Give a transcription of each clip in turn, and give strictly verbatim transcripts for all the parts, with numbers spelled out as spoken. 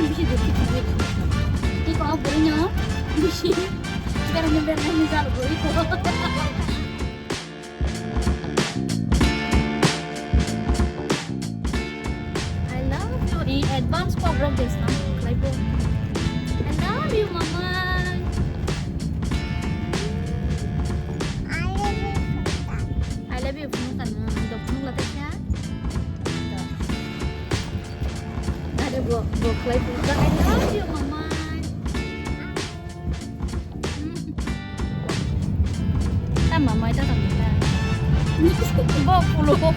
Bisi jodi khawi. Tei ko bwrwino bisi berani berani jalo bwrwi ko. I love you. In advance ko vlog de sna khlai bo. I love you, mama. I love you, phunuk tano. Ang dok phunuk la ta kha. Are bo, bo khlai phunuk ta. I love you, mama. Tama mai ta tama ta. Bo pulo bo.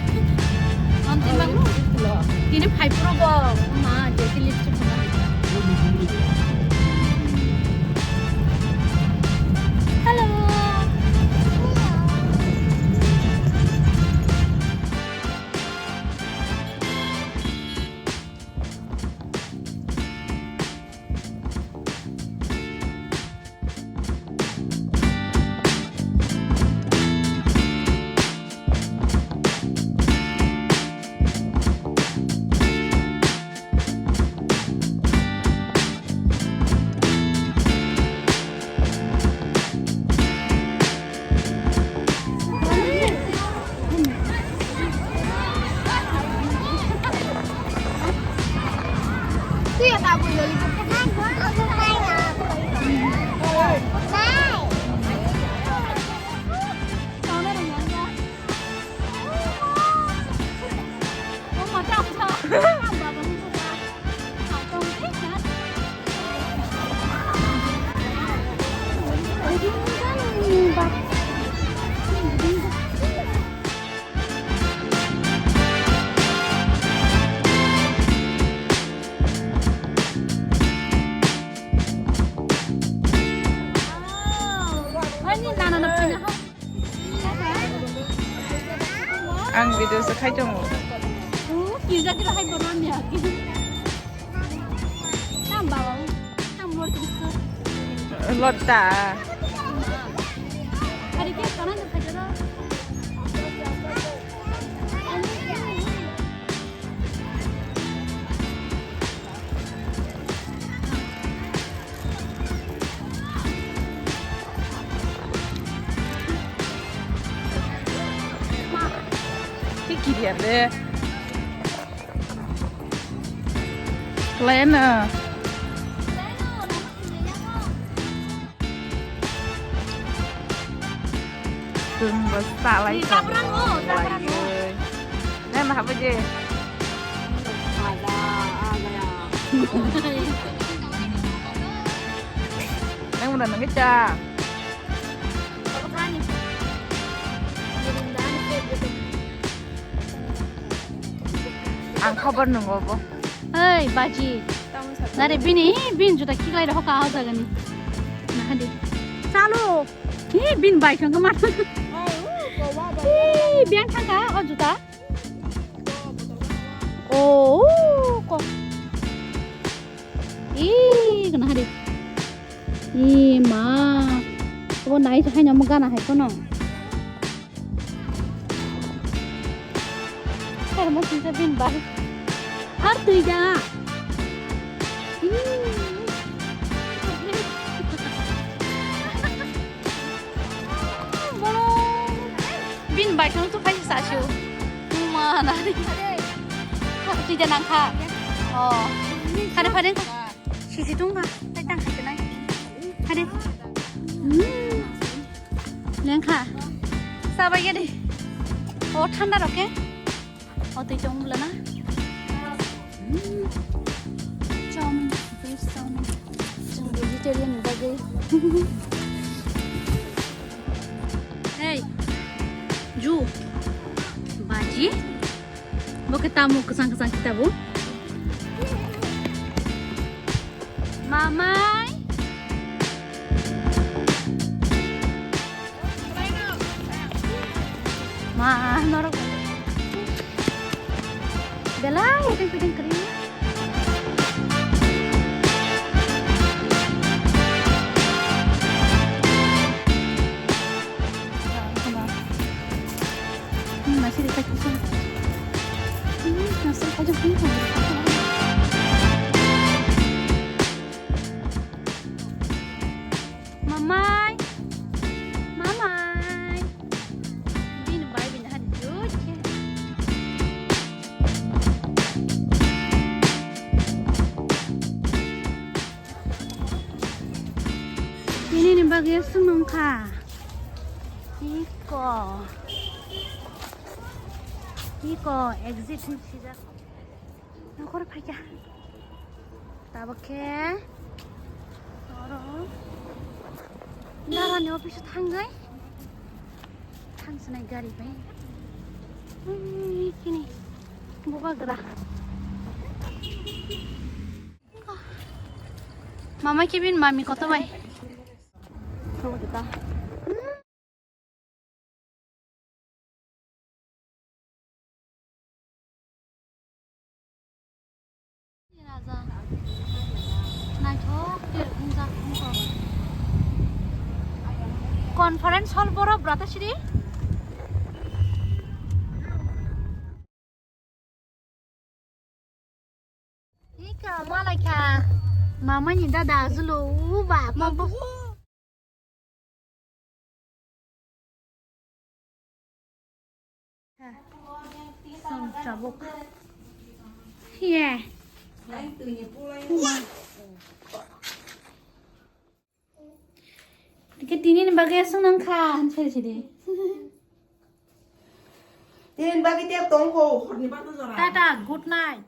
Anti mang. Tini phai puro bo. Ma je ki lipstick ko. Hello. Ani nana na pina ho. Ang video se khai tongo. Kisa kisa hai bono ni aki. Tam bawa. Tam lor kisa. Lor ta. Hari ke kanan khai jara. Kiri ade. Lena. Chwng bo salai. Ni tongo, tabra no, tabra no. Nang ma habo je. Ada, ada ya. Nang muna nang cha. Ang khobor nungo bo. Hey, baji. Nare bini, bini juta kiklai rok ka o jaga ni. Nahadi. Chalo. Hi, bini bai kang ma. Hi, biang thang ka o juta. O, o, ko. Ih, kena hari. Ih, ma. Ko nai sa hai na mo gana hai kono. Har mo sinta bin bai. Har tui da. Bin bai kang tu pai sa siu. Ma na ni. Tui da nang kha. Oh. Khare phare. Sisi tong kha, tai tang khai nai. Hade. Hmm. Leng kha. Sabai ya de. O thanda rok ke. O tei tong bla na. Hmm. Chow mein, veg chow mein. Chwng vegetarian ni bagwi. Hey. Ju. Baji. Bo khe tamo kwchang kwchang khe tabo. Mamai. Ma, norok. Belai, piting piting kering. Hmm, masih dekat sini. Hmm, masih aja bingung. Lagi sung nung kha. Iko. Iko exit ni sijak. Nokor phaikha. Tabuk khe oro dara ni office o thangwi thangsinai gari bai. Ui, kini bubagra. Mama khe bini mami koto bai. Naithok khe wngjak wngkha. Conference hall borok brata sidi. Ika malaikha. Mamani dada azulo uba. Song chabuk. Ye. Tike tini ni bagwi aswk nang kha, sari sari. Tini ni bagwi tep tong kho, horni bagwi jora. Tata, good night.